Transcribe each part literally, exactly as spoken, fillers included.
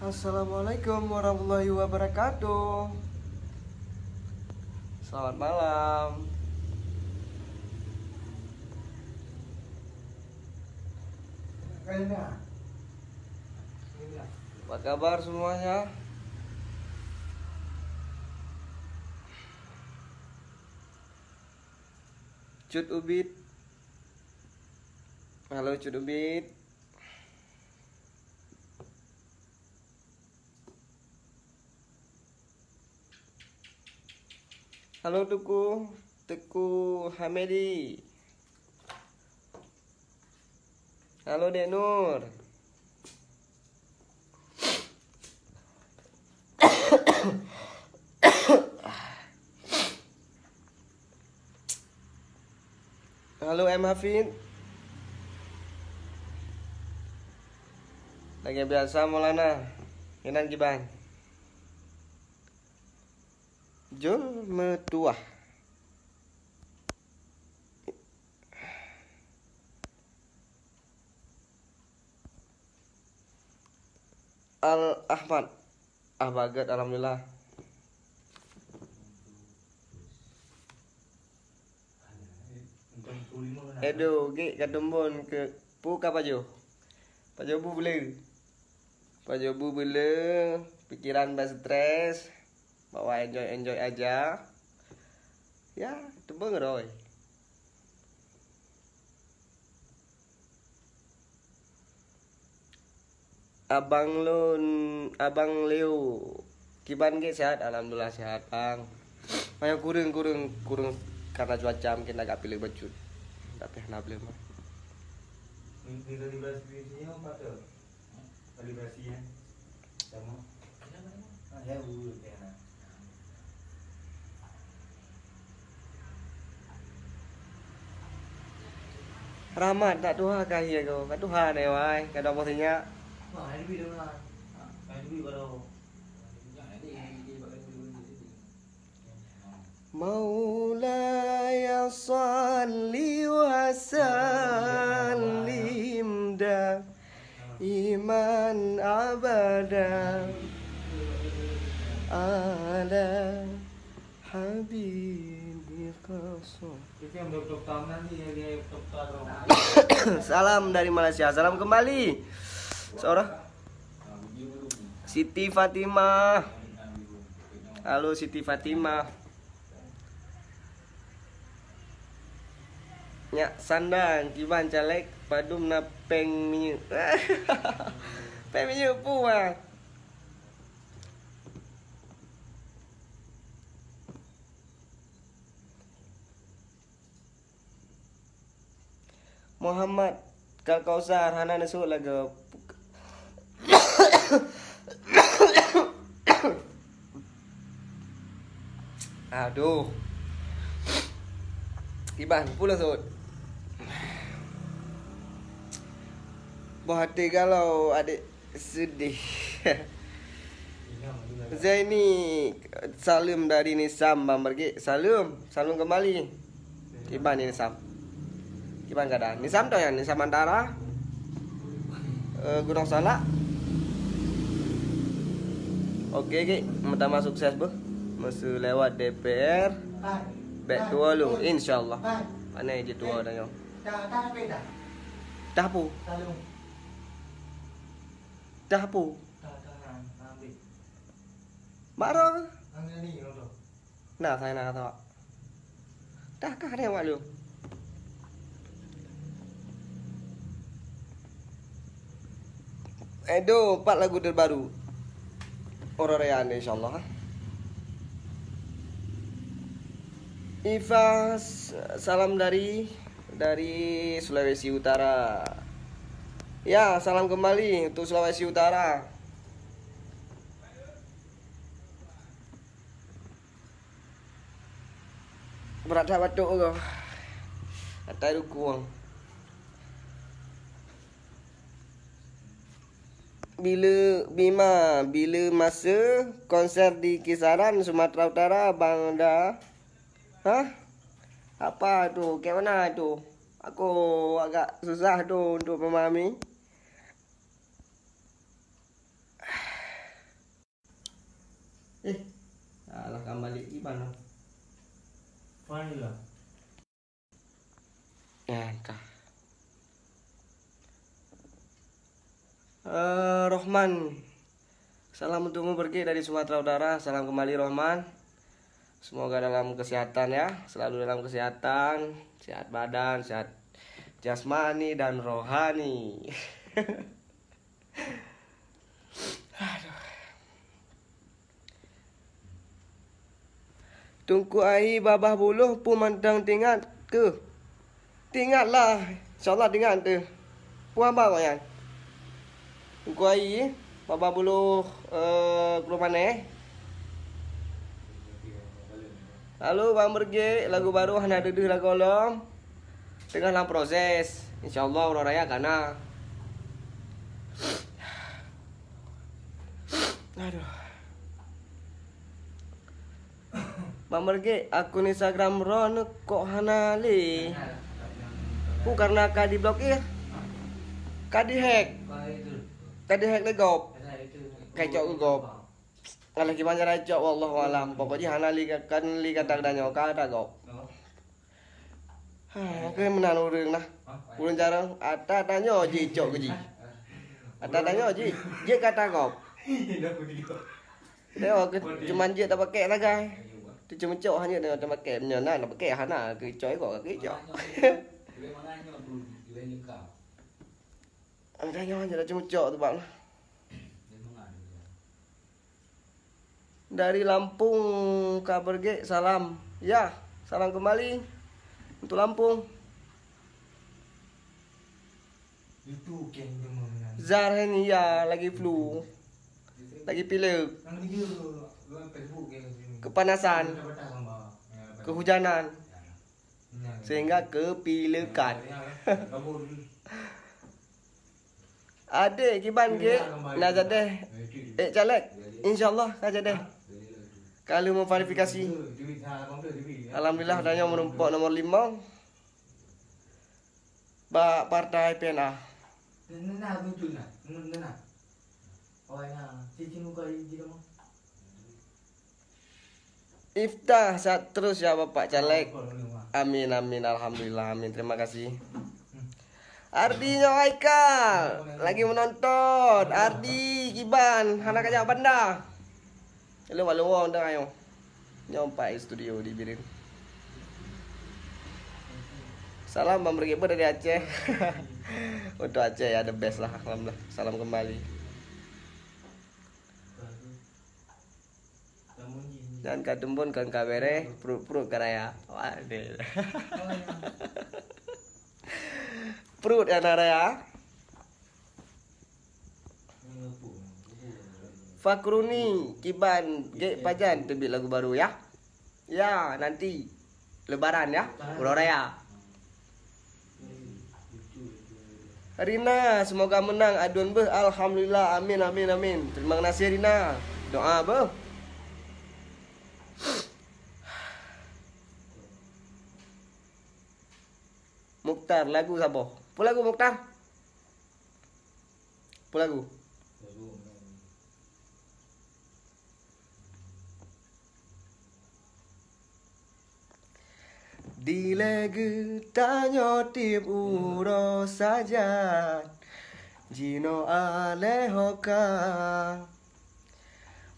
Assalamualaikum warahmatullahi wabarakatuh. Selamat malam. Apa kabar semuanya? Cut Ubit. Halo, Cut Ubit. Halo, Teungku, Teungku Hamedi. Halo, Dek Nur. Halo, M Hafid. Lagèe biasa, Maulana. Keunan kiban. Jom meutuah. Al Ahmad. Ah, baget, alhamdulillah. Edo, gek ka tumbon keu pu ka pajoh. Pajoh bu beu le. Pajoh bu beu le, pikiran bak stres, bahwa enjoy-enjoy aja. Ya, teubeng roi. Abang lôn, Abang Leo. Kiban gét sehat? Alhamdulillah sehat, Bang. Manyang kureueng, kureueng, kureueng karena cuaca mungkin agak piléh bacut. Tapi hana bleuh mah. Nilai bahasa Indonesia apa tu? Kalibrasi, ya. Sama. Ah, ya, urut, ya, nah. Rahmat, tak tuha kah iya kau? Ka tuha deh, wai. Ka dua boh sinyak. Wah, ada duit dah, nah. Ah, ada duit baru. Maulaya salli wa sallim daiman abada ala habibika. Salam dari Malaysia, salam kembali. Seorang Siti Fatimah. Halo, Siti Fatimah. Nyak Sandang, kiban caleg, padum na péng minyeuk. Péng minyeuk pu, ah. Muhammad Kalkausar hana neuseuôt lagèe. Aduh. Iban, pulang seuôt. Boh até galau, adék. Sedih. Zaini, saleuem dari Nisam, Bang Bergek. Saleuem, saleuem kembali. Kiban ni Nisam. Kiban keadaan. Nisam tu ya, Nisam Antara. Eh, Gunung Salak. Oke, Gek. Pertama sukses, beuh. Masa lewat D P R. Bèk tuwo lôn, insya Allah. Pandai jeuet tuwo tanyoe. Dah, dah, dah. Dah pu. Dah pu. Dah, dah, dah, dah, ambil. Mak Ro. Ambil ni, Ro. Nah, saya nak kata. Dah kah ada awak lu? Edo, empat lagu terbaru. Orang Raya ni, insya Allah. Iva, s-, salam dari, dari Sulawesi Utara. Ya, salam kembali untuk Sulawesi Utara. Brat that batuk tu. Atai dukung. Bila, Bima, bila masa konser di Kisaran, Sumatera Utara, Bang Da? Hah? Apa tu? Kayak mana tu? Aku agak susah tu untuk memahami. Eh, alah, ka balik iban lah. Mana lah? Ya, entah. Eh, Rohman, salam untukmu, Bergek, dari Sumatera Utara. Salam kembali, Rohman. Semoga dalam kesehatan, ya, selalu dalam kesehatan, sehat badan, sehat jasmani dan rohani. Aduh. Teungku Ayi babah buloh peue mantong teuingat keuh? Teuingat lah, insya Allah teuingat teuh. Peue haba gobnyan? Teungku Ayi babah buloh, eh, Krumaneh. Halo Bang Bergek, lagu baru hana deuh lagoe lom. Teungoh lam proses. Insya Allah uroe raya ka na. Aduh. Bang Bergek, akun Instagram droeneuh kok hana lé? Peue, karena ka diblokir? Ka dihack? Ka dihack lé gob? Ka icok keu gob? Alah, kiban cara icok, wallahu alam. Pokok jih hana lé, kan lé gata geutanyoe, ka ata gob. Ha, keu meunan ureueng nah. Ureueng jarang, ata tanyoe jih icok keu jih. Ata tanyoe jih, jeuet ka ata gob. Tengok, keu cuman jeuet tapakèk sagai. Teucok-cok hana tapakèk, meunyoe na tapakèk hana keu icok, icok ka keu icok. Tanyoe hana teucok-cok tu bang. Dari Lampung, Kak Bergek, salam. Ya, salam kembali untuk Lampung. Zarhenia lagi flu. Lagi pilek. Kepanasan. Kehujanan. Sehingga kepilekan. Adek kiban gek na jadeh, eh, caleg. Insya Allah ka jadeh. Ka lheueh memverifikasi. Alhamdulillah, tanyoe meurumpok nomor lima bak partai P N A. Iftah sehat terus ya Bapak Caleg. Amin, amin, alhamdulillah, amin. Terima kasih. Ardi nyoe Haikal lagi menonton. Ardi kiban hana kajak banda. Hello, halo, wong dah ayo. Nyoe empat studio di Bireuen. Salam Bang Bergek dari Aceh. Untuk Aceh ya, the best lah, alhamdulillah. Salam kembali. Dan ka teumbon kan ka bereh, pruet-pruet ka raya. Waduh. Pruet ya na raya. Fakruni, kiban gek pajan teubiet lagu baru ya. Ya, nanti Lebaran ya, uroe raya. Rina, semoga menang aduen beuh. Alhamdulillah, amin, amin, amin. Terima kasih Rina. Doa beuh. Mukhtar, lagu saboh. Peue lagu Mukhtar? Peue lagu? Dilée geutanyoe tieb uroe sajan, jinoe alée ho ka.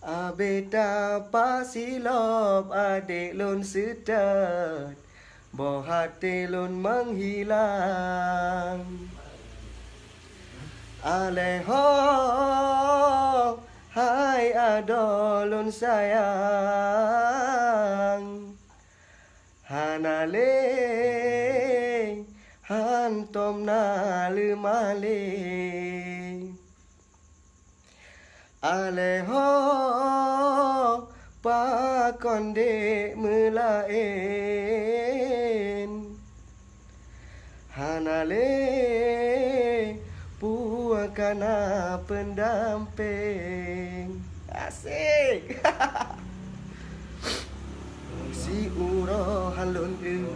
Abée tapasilop adék lôn seutôt, boh até lôn meuhilang. Alée ho hai adoe lôn sayang, hana lé hantom na leumah lé. Alée ho pakon dék meulaén, hana lé peue ka na peundampéng. Asik. Siuroe han lôn eu,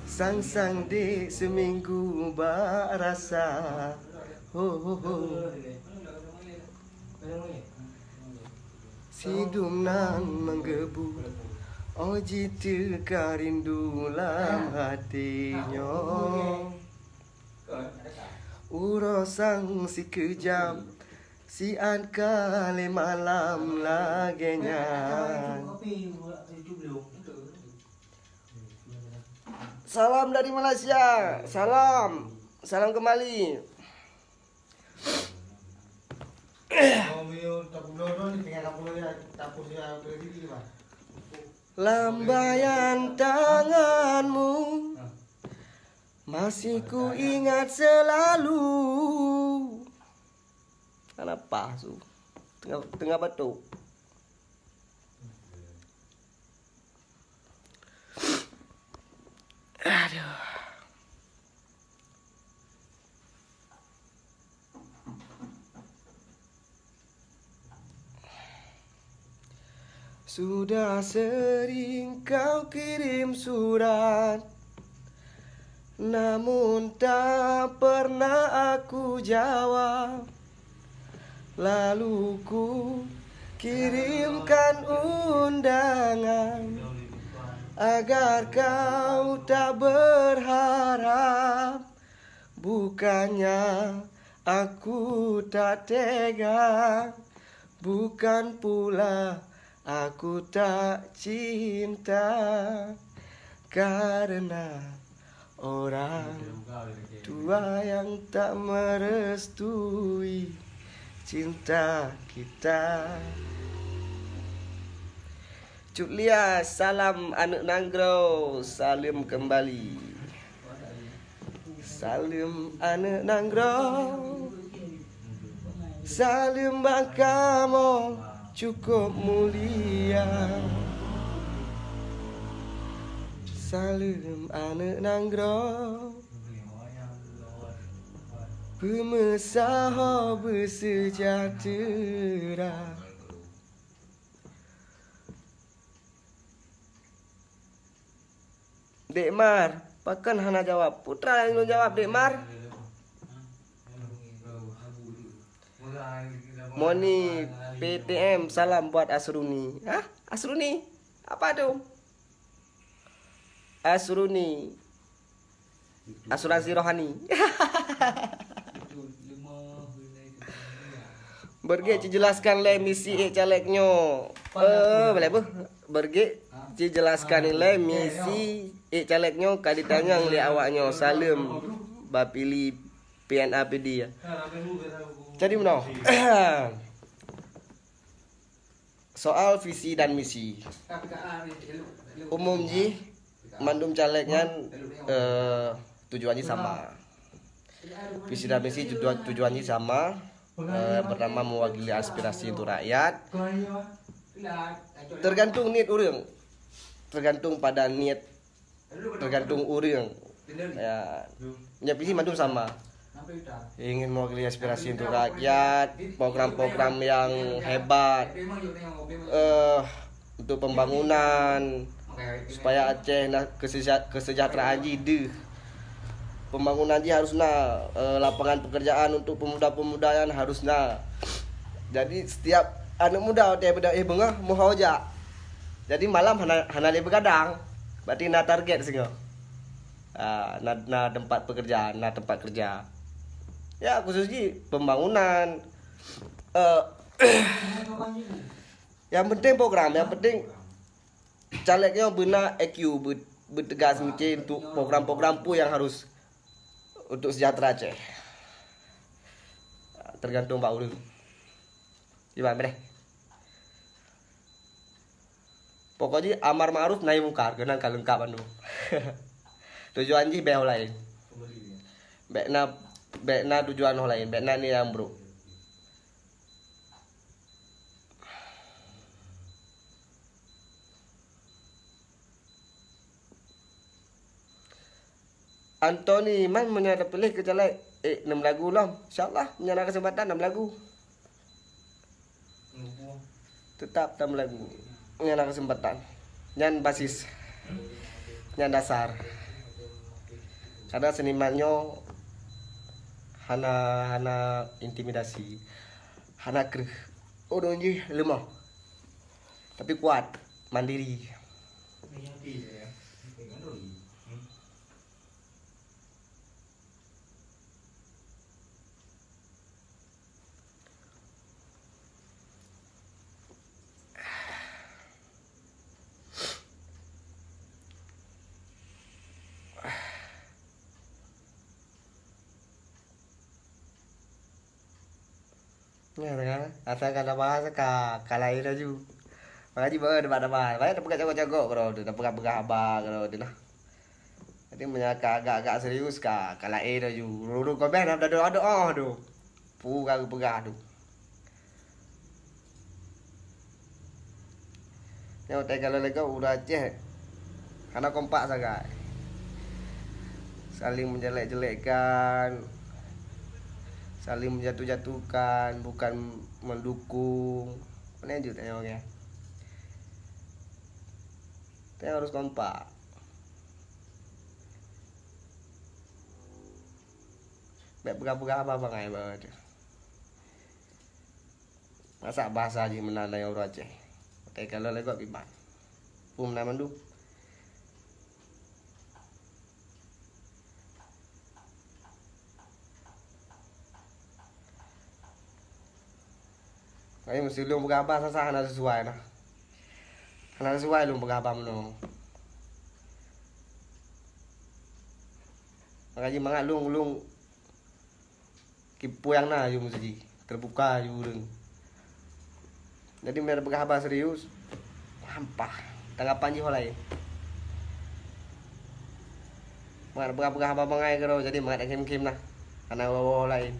sang-sang dék seuminggu bak rasa. Ho, ho, ho. Sidum nan menggebu, oh jiteuka rindu lam hati nyoe. Uroe sang sikeujam, siat ka lé malam lagée nyan. Salam dari Malaysia. Salam. Salam kembali. Lambaian tanganmu masih ku ingat selalu. Kenapa su? Tengah, tengah batuk. Aduh. Sudah sering kau kirim surat, namun tak pernah aku jawab. Lalu ku kirimkan undangan agar kau tak berharap. Bukannya aku tak tega, bukan pula aku tak cinta, karena orang tua yang tak merestui cinta kita. Cut Lia, salam aneuk nanggroe, saleuem kembali. Saleuem aneuk nanggroe, saleuem bak kamoe cukup mulia. Saleuem aneuk nanggroe, peumeusaho beuseujahtra. Dek Mar, pakon hana jawab? Putra nyang lôn jawab, Dek Mar. Moni P T M, salam buat Asruni. Hah? Asruni? Apa tu? Asruni. Asuransi rohani. Beureuguek jijelaskan lé misi ék caleg nyoe. Eh, boleh beuh. Beureuguek jijelaskan lé misi ék caleg nyoe ka jitanyong lé awak nyoe. Saleuem bak Pili P N A P D ya. Jadi meunoe. Soal visi dan misi. Umum jih, mandum caleg nyan, eh, tujuan jih sama. Visi dan misi tujuan, tujuan jih sama, eh, pertama mewakili aspirasi untuk rakyat. Tergantung niat ureuëng. Tergantung pada niat Tergantung ureuëng. Ya, nyak visi mandum sama. Ingin mewakili aspirasi untuk rakyat, program-program yang hebat, eh, untuk pembangunan, supaya Aceh na-, keseja-, kesejahteraan jih deuh. Pembangunan jih harus na, eh, lapangan pekerjaan untuk pemuda-pemuda nyan harus na. Jadi, setiap aneuk muda watée beudôh éh beungoh, meuho jak. Jadi, malam hana, hana lé beugadang. Berarti na target singoh. Ah, na, na tempat pekerjaan, na tempat kerja. Ya, khusus jih pembangunan. Eh, yang penting program, yang penting caleg nyoe beuna E Q, be-, beutegas mungkin untuk program-program peue yang harus untuk sejahtera Aceh. Tergantung bak ureuëng. Iban deh. Pokok jih amar ma'ruf nahi mungkar, keunan ka leungkap bandum. Tujuan jih bék ho laén. Bék na, bék na tujuan ho laén, bék na niat nyang brok. Anthony, man meunyoe tapiléh keu caleg, ék nem lagu lom. Insya Allah, meunyoe na keuseumpatan nem lagu. Teutap tam lagu. Nyan na keuseumpatan. Nyan basis. Nyan dasar. Karena seniman nyoe hana, hana intimidasi, hana kreueh. Ureuëng jih leumoh. Tapi kuat, mandiri. Nyan kan, asai ka tabahas ka, ka laén laju. Makajih beu tabahas. Banyak tapeugah cagok-cagok keudroe teuh, tapeugah-peugah haba keudroe teuh lah. Jadi meunyoe ka agak-agak serius ka, ka laén laju. Ureueng-ureueng komen hana doa-doa tu. Peue ka geupeugah tu. Nyoe watèe ka lheueh lagèe ureueng Aceh hana kompak sagai. Saling menjelek-jelekkan, saling menjatuh-jatuhkan, bukan mendukung. Mana jeuet nyoe, oke. Kita harus kompak. Bèk peugah-peugah haba bangai bak tu. Masak bahasa jih meunan lam ureueng Aceh. Watèe ka lheueh lagèe iban. Peue meunan mandum. Tapi meuseu lôn peugah haba sasa hana sisuai nah. Hana sisuai lôn peugah haba meunoe. Makajih mangat lôn, lôn kipeue nyang na aju meusaji, teubuka aju ureueng. Jadi meunyoe peugah haba serius, hampah, tanggapan jih ho laén. Mangat peugah-peugah haba bangai keudroe, jadi mangat khém-khém nah. Hana woe-woe laén.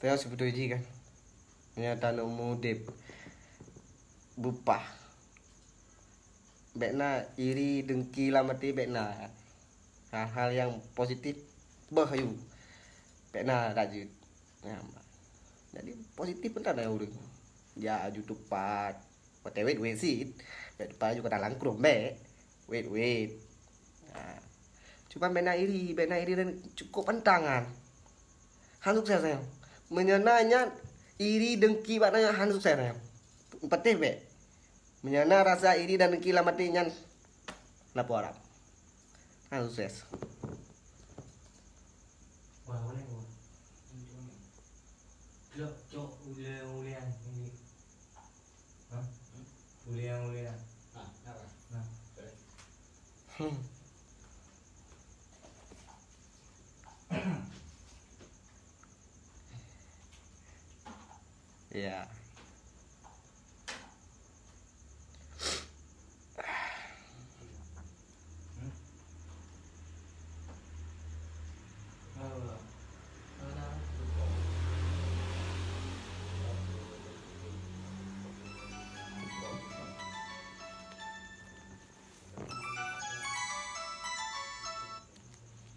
Saya sebetulnya kan, meunyoe taneuk mudép beupah, bèk na iri, dengki lam até, bèk na. Hal-hal nyang positif beuh aju, bèk na that jeuet. Nah, jadi positif mantong na ureueng. Jak aju teupat, watèe wét-wét cit, bèk teupat aju ka dalam krueng bèk. Wét-wét. Nah. Cuma bèk na iri, bèk na iri dan cukup pantang nyan. Han sukses nyan. Meunyoe na nyan iri, dengki bak na nyan, han sukses nyan. Patéh bèk. Meunyoe na rasa iri dan dengki lam até nyan, lapor harab. Han sukses. Cok, cok, ulian, ulian. Hah? Ulian, ulian. Nah, nah. Nah. Hmm. Ya.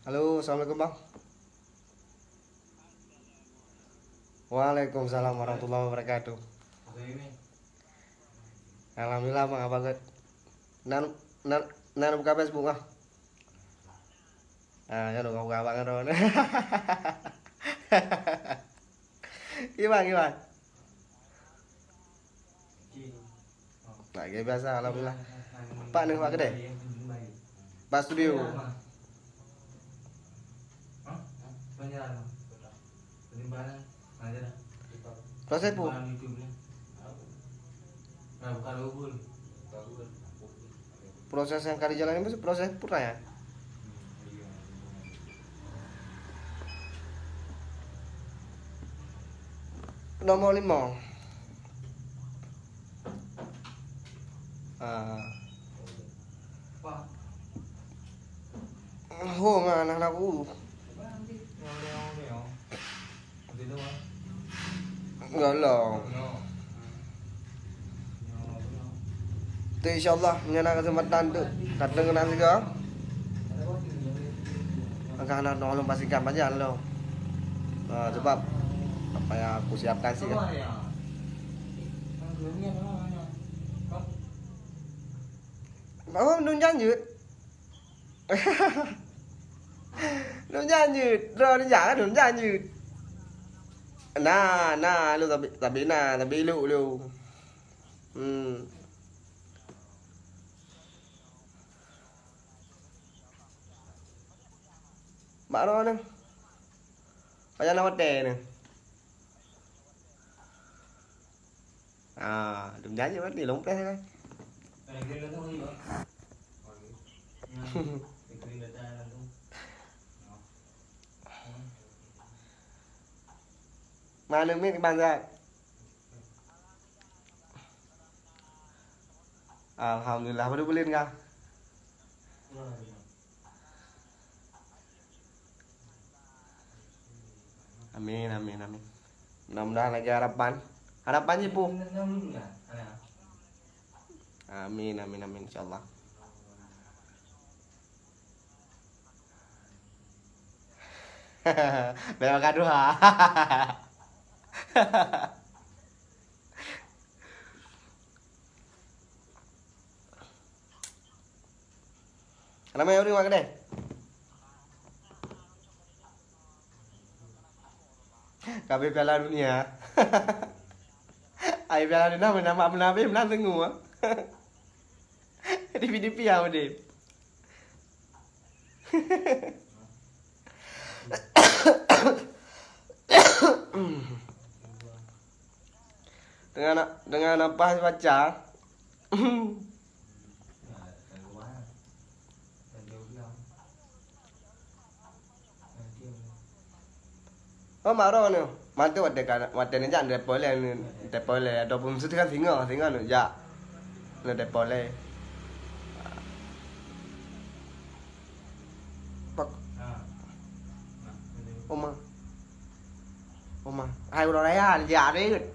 Halo, assalamualaikum bang. Waalaikumsalam warahmatullahi wabarakatuh. Alhamdulillah bang, apa gèt? Nan nan nan buka Facebook ah. Ah, ya dong buka abang tu. Gimana gimana? Lagèe biasa, alhamdulillah. Pak ni, Pak kedai? Pak studio. Proses pun. Proses yang kali jalan ini proses pun ya. Nomor lima. Ah. Ho ngan anak aku. Enggak lah. Insyaallah ngon na kesempatan tu datang keunan sigoe. Maka na tolong pastikan pajan lo. Ah, sebab apa yang aku siapkan sih kan. Apa belum janji? Lôn nyan jeuet, droeneuh jak ka lôn nyan jeuet. Na, na, lôn sabe, sabe na, sabe ilok lôn. Hmm. Mak droeneuh. Pajan na watèe nyoe. Ah, dum nyan jeuet berarti lôn preh kan. Mana mit bangsa? Alhamdulillah, baru buleuen kah? Amin, amin, amin. Mudah-mudahan lagi harapan. Harapan jih peue? Amin, amin, amin, insyaallah. Bèk meugadoh ha. Ramai ureueng mak keudè. Ka abéh Piala Dunia. Ai Piala Dunia meunan mak meunan abéh meunan teungoh. Di P D P ya udép. Dengan na-, dengan napas baca. Oh, mak droeneuh. Mantong watèe ka, watèe neujak neuteupeue lé, neuteupeue lé ataupun seuteuka singoh, singoh neujak. Neuteupeue lé. Pak. Oma. Oma. Hai uroe raya, neujak reuet.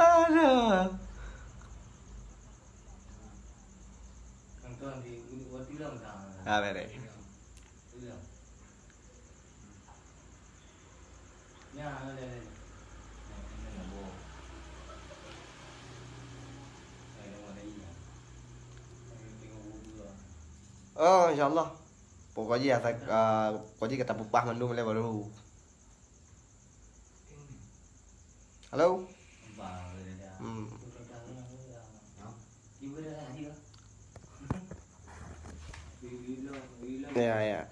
Aduh. Ah, beres. Oh, insyaallah. Pokok jih asa, ah, pokok jih ka tapeupaih mandum lé baru. Halo? Hmm. Ya, ya.